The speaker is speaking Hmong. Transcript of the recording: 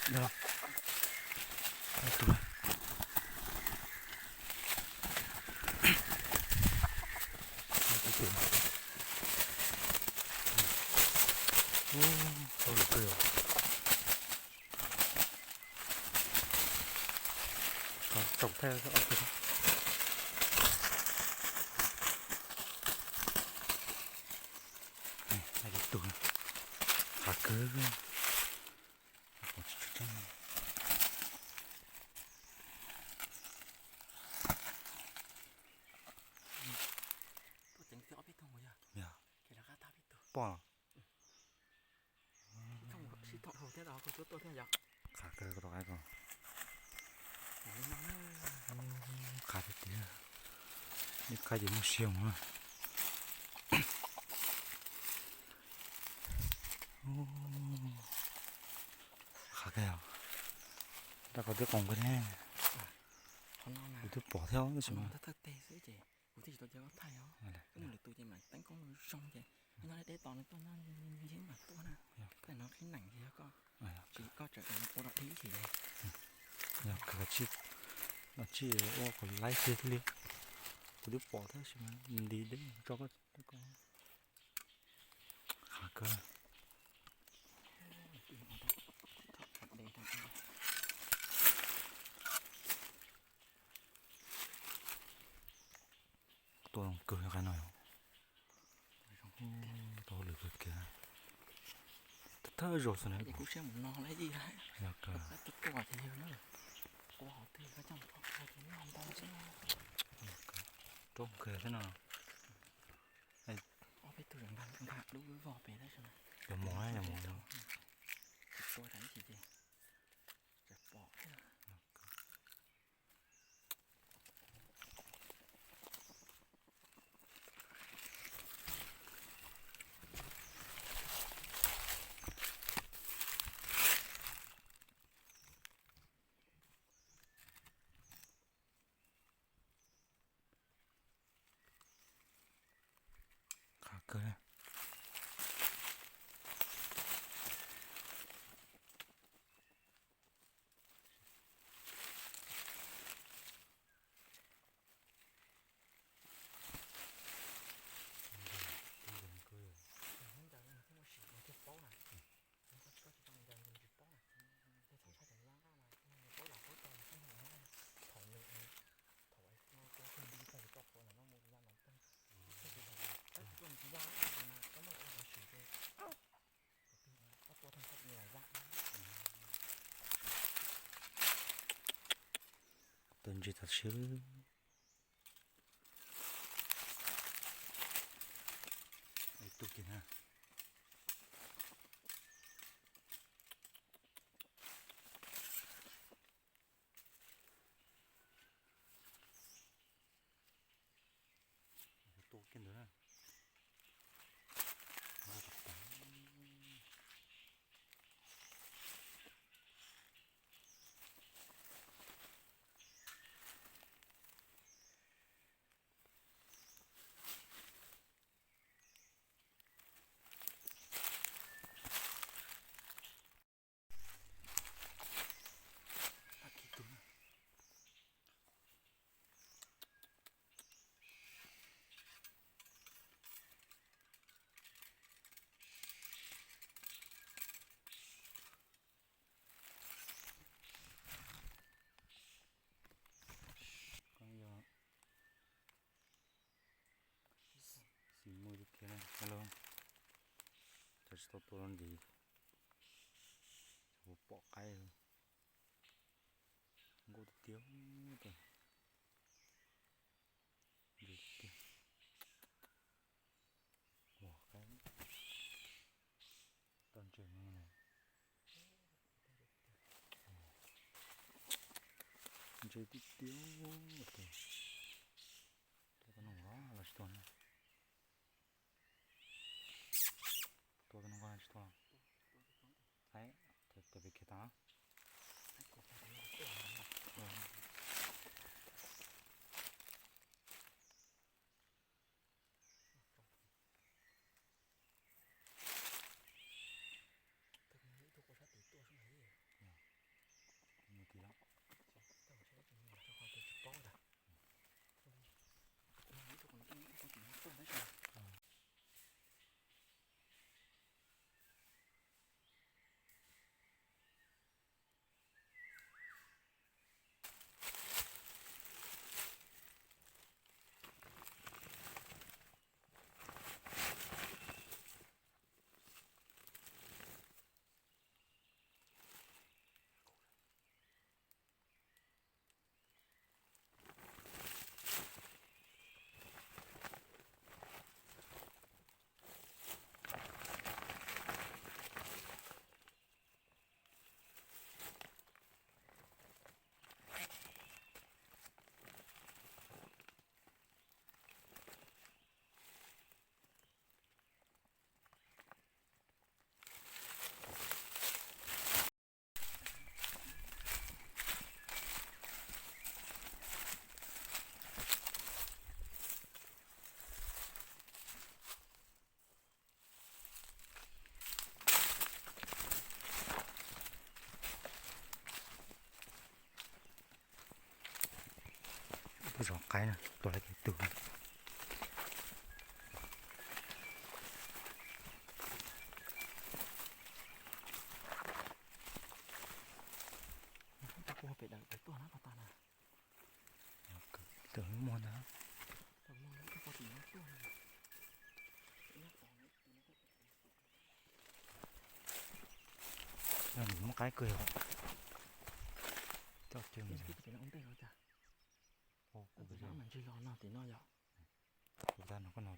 Tus, tus, tau lwm kawg. Tsaus thaj. Tus, hav kawg. Pom. Qhav kawg, rov qab ko. Qhav tiag tiag, ib qhav ces muaj sia mus na. Qhav kawg, rau qhov twb qoos kawg ne. Kuv twb pom thiab tab sis mas. Kuv thiaj tsis tau cia koj thaij os. Ib ntsis lwm tus ces mam teeb koob zoo ces nyob deb deb tos nws tuaj nyob ntsib mam tuaj na. Tej no qhib neem ces yog koj, tsis koj tseem ua dog dig ib chim li. Yog kawg, los tsis ua kom laib kiag thiaj li. Kuv twb pom tab sis mas nti deb tso koj. Qhav kawg. Tua zoo kawg qab no yog. Tau lwm kawg kiag. Thawj zaug xwb na. Kuv siab mus no lawm ib yam. Yog kawg. Tua ces yog na. Tua qhov twg koj coj mus tua ces noj ntau xwb na. Roob kawg thiab no. Ob peb tug nkag dub vog pem tab sis mas. Yog mus, yog mus. Tsis tua tsam ib chim ces tsam pom thiab. Qhav kawg. Tus ntsis tam sim. Ib tug kiag na. Tua kiag ntawd na. Xim muaj ib tug khiav na, hello. Cov tsis tau tua ntxiv, cov pom qaib, nkauj tiag tiag. Ntse tiag. Ua qaib tau ntse no. Ntse tiag tiag. Tua tau no los tsis tua na. Tua tau no tsis tua. Aib, cov pem khiav tas. Ib tug quaj sab tid tuaj xwb mas. Zov qaib na, tua lawv tus. Pem daim tuaj na, pog tas na. Tus muag ntag. Muaj qaib kawg os. Coj cw. Kuv tab no koj no.